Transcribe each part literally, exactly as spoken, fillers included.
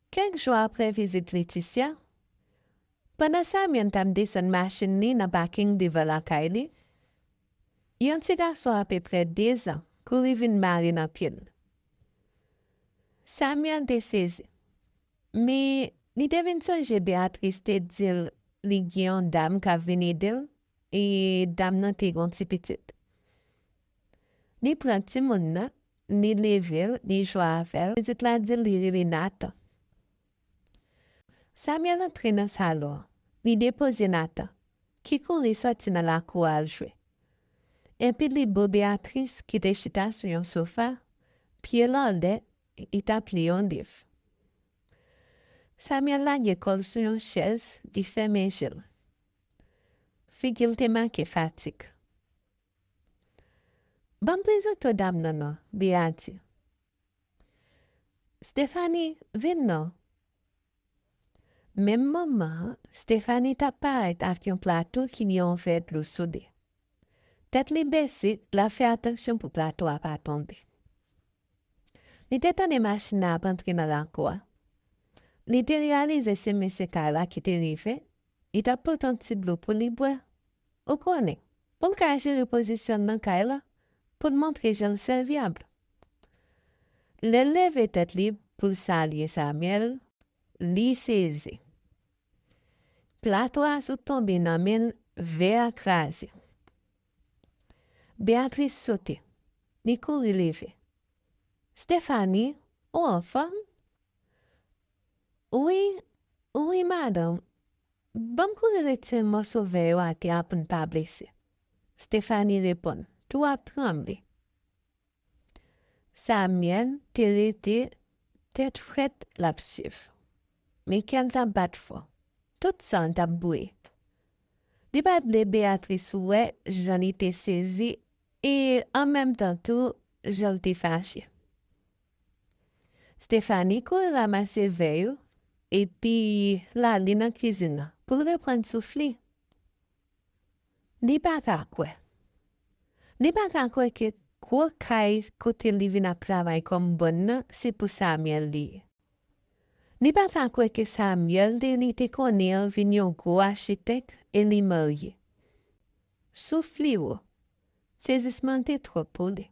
Kèk jou apre vizit Leticia, pandan Samyèl t ap desann machin li nan paking devan lakay li, yon ti gason apeprè dezan kouri vin mare nan pye l. Samyèl te sezi, men li te vin sonje Beatrice te di l li gen yon dam k ap vin ede l, e dam nan te gen yon ti pitit. Li pran timoun nan, li leve l, li jwe avè l. Pitit la di l li rele Nathan. Samyèl antre nan salon an. Li depoze Nathan, ki kouri sòti nan lakou a al jwe. Epi li bo Beatrice ki te chita sou yon sofa, pye l anlè, li t ap li yon liv. Samyèl lage kò l sou yon chèz, li fèmen je l. Figi l te make fatig. "Ban m prezante w dam nan non," Bea di. "Stephanie, vin non." Menm moman an, Stephanie t ap parèt ak yon plato ki gen yon vè dlo sou li. Tèt li bese, l ap fè atansyon pou plato a pa tonbe. Li te tande machin nan ap antre nan lakou a. Li te reyalize se mesye kay la ki te rive. Li t ap pote yon ti dlo pou li bwè. Ou konnen, pou l ka jere pozisyon l nan kay la, pou l montre jan l sèvyab. Lè l leve tèt li pou l salye Samyèl, li sezi. Plato a sot tonbe nan men l, vè a kraze. Beatrice sote. Li kouri leve. "Stephanie, ou anfòm?" "Wi, wi, madanm. Ban m kouri retire mòso vè yo atè a pou n pa blese," Stephanie reponn, tou ap tranble. Samyèl te rete tèt frèt l ap swiv. Men kè l t ap bat fò. Tout san l t ap bouyi. Li pa t vle Beatrice wè jan li te sezi e an menm tan tou jan l te fache. Stephanie kouri ranmase vè yo epi l ale nan kizin nan pou l reprann souf li. Li pa ka kwè. Li pa ka kwè ke gwo kay kote li vin ap travay kòm bòn nan se pou Samyèl li ye. Li pa ka kwè ke Samyèl te li te konnen an vin yon gwo achitèk e li marye. Souf li wo. Sezisman te twòp pou li.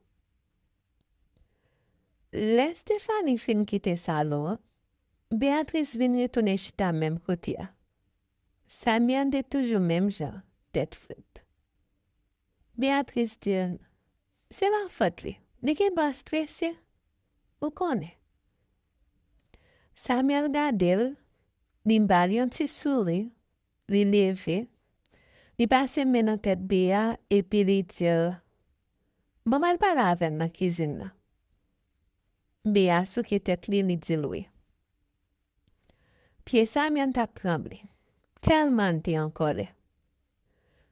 Lè Stephanie fin kite salon an, Beatrice vin retounen chita menm kote a. Samyèl te toujou menm jan, tèt frèt. Beatrice di l, "Se pa fòt li. Li gendwa strese, ou konnen." Samyèl gade l, li ba l yon ti souri, li leve, li pase men nan tèt Bea epi li di l, "Ban m al pale avè l nan kizin nan." Bea souke tèt li, li di l wi. Pye Samyèl t ap tranble, tèlman l te an kòlè.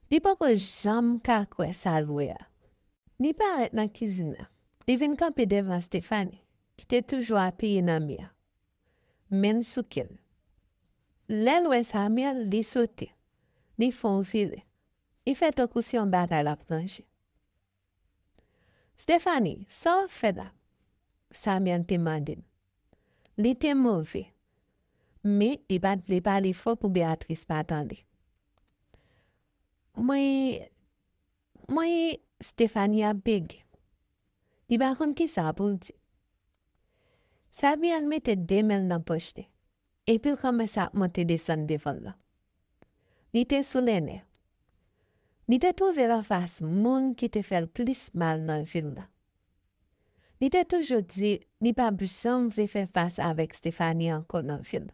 Li poko janm ka kwè sa l wè a. Li parèt nan kizin nan. Li vin kanpe devan Stephanie, ki te toujou apiye nan mi a. Men l souke l. Lè l wè Samyèl, li sote. Li fè yon vire. Li fè tankou se yon bagay l ap ranje. "Stephanie, sa w ap fè la?" Samyèl te mande l. Li te move, men li pa t vle pale fò pou Beatrice pa tande. "Mwen, mwen," Stephanie ap bege. Li pa konn kisa pou l di. Samyèl mete de men l nan pòch li, epi l kòmanse ap monte desann devan l lan. Li te sou lènè. Li te twouve l anfas moun ki te fè l plis mal nan vi l lan. Li te toujou di li p ap janm vle fè fas avèk Stephanie ankò nan vi l.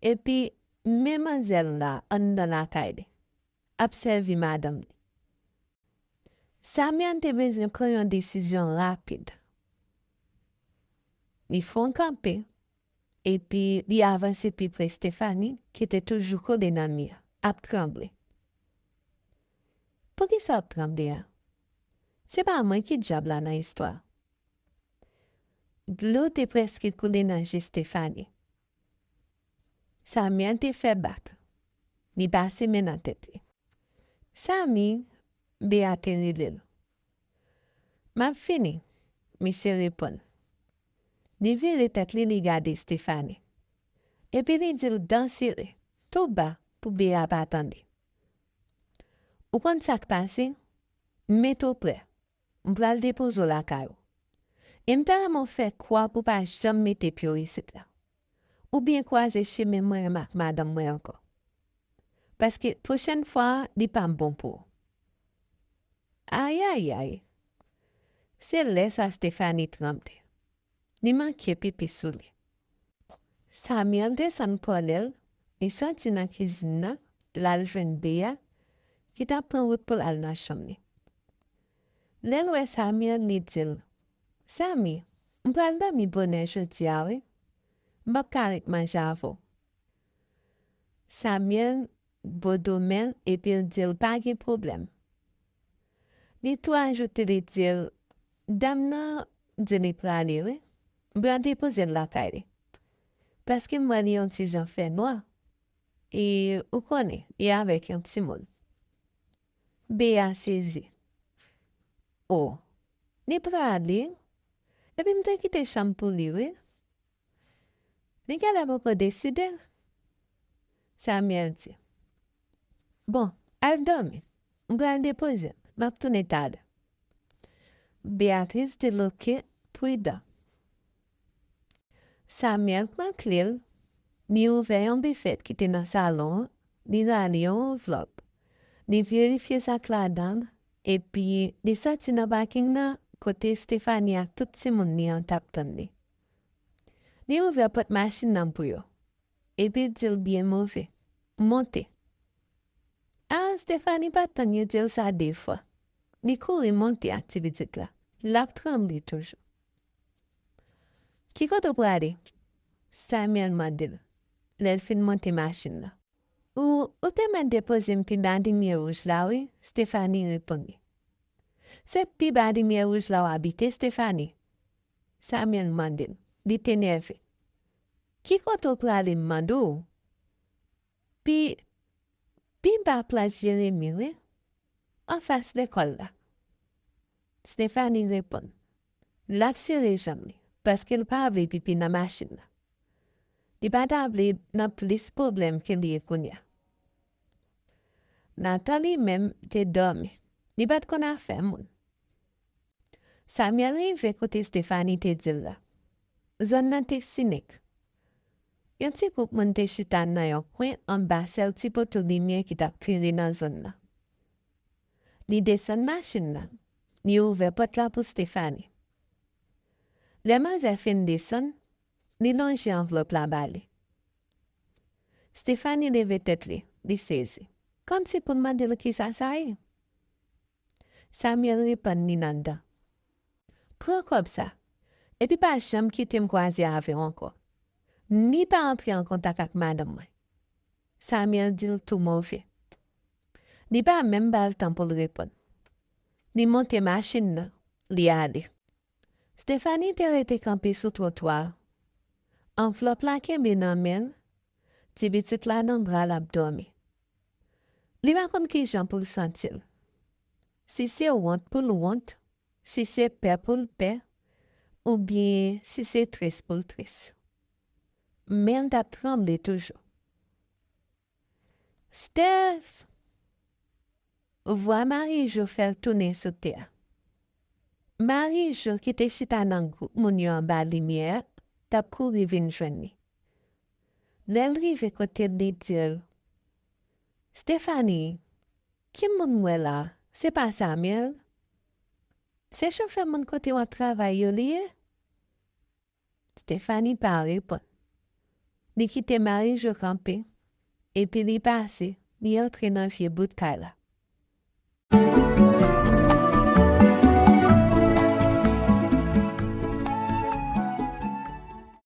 Epi, men manzèl la anndan lakay li, ap sèvi madanm li. Samyèl te bezwen pran yon desizyon rapid. Li fè yon kanpe, epi li avanse pi pre Stephanie, ki te toujou kole nan mi a, ap tranble. "Poukisa w ap tranble a? Se pa mwen ki dyab la nan istwa a." Dlo te prèske koule nan je Stephanie. Samyèl te fè bak. Li pase men nan tèt li. "Sami," Bea te rele l. "M ap fini," misye reponn. Li vire tèt li, li gade Stephanie. Epi li di l dan sere, tou ba, pou Bea pa tande. Ou konn sa k pase? Mete w prè. M pral depoze w lakay ou. E m ta renmen w fè kwa pou w pa janm mete pye w isit la. Oubyen kwaze chemen mwen menm ak madanm mwen ankò. Paske pwochèn fwa a, li p ap bon pou ou. Ayayay! Se lè sa Stephanie tranble. Li manke pipi sou li. Samuel desann kòlè l, li soti nan kizin nan, l al jwenn Bea, ki t ap pran wout pou l al nan chanm li. Lè l wè Samuel, li di l, Samy, m pral dòmi bonè jodi a wi. M p ap ka ret manje avè w. Samuel bodo men l epi l di l pa gen pwoblèm. Li tou ajoute, li di l, dam nan di li prale wi. M pral depoze l lakay li. Paske m wè li yon ti jan fè nwa. E ou konnen, li avèk yon timoun. Bea sezi. O, li prale? Epi m te kite chanm pou li wi. Li genlè poko deside. Samuel di, bon, al dòmi. M pral depoze l. M ap tounen talè. Beatrice di l oke, pridan. Samuel pran kle l, li ouvè yon bifèt ki te nan salon an, li rale yon anvlòp. Li verifye sa k ladan l, epi li soti nan paking nan kote Stephanie ak tout timoun li an t ap tann li. Li ouvè pòt machin nan pou yo, epi l di l byen move, monte. A, Stephanie pa t tann yo di l sa de fwa. Li kouri monte ak ti pitit la. L ap tranble toujou. Ki kote w prale? Samuel mande l, lè l fin monte machin nan. Ou, ou te mèt depoze m pi ba limyè wouj la wi, Stephanie reponn li. Se pi ba limyè wouj la w abite, Stephanie? Samuel mande l. Li te nève. Ki kote w prale m mande w? Pi, pi ba plas Jeremi wi, anfas lekòl la. Stephanie reponn. L ap sere janm li, paske l pa vle pipi nan machin nan. Li pa ta vle nan plis pwoblèm ke li ye kounye a. Nathan li menm te dòmi. Li pa t konn afè moun. Samuel rive kote Stephanie te di l la. Zòn nan te sinik. Yon ti gwoup moun te chita nan yon kwen anba sèl ti poto limyè ki t ap klere nan zòn nan. Li desann machin nan. Li ouvè pòt la pou Stephanie. Lè manzè fin desann, li lonje anvlòp la ba li. Stephanie leve tèt li, li sezi. Kòmsi pou l mande l kisa sa ye. Samuel reponn li nan dan. Pran kòb sa, epi pa janm kite m kwaze avè w ankò. Ni pa antre an kontak ak madanm mwen. Samuel di l tou move. Li pa menm ba l tan pou l reponn. Li monte machin nan, li ale. Stephanie te rete kanpe sou twotwa a. Anvlòp la kenbe nan men l, ti pitit la nan bra l ap dòmi. Li pa konn kijan pou l santi l. Si se wont pou l wont, si se pè pou l pè, oubyen si se tris pou l tris. Men l t ap tranble toujou. Steph! Vwa Marijou fè l tounen sou tè a. Marijou ki te chita nan gwoup moun yo anba limyè a, t ap kouri vin jwenn li. Lè l rive kote l, li di l, Stephanie, ki moun m wè la a? Se pa Samuel? Se chofè moun kote w ap travay yo li ye? Stephanie pa reponn. Li kite Marijou kanpe, epi li pase, li antre nan vye bout kay la.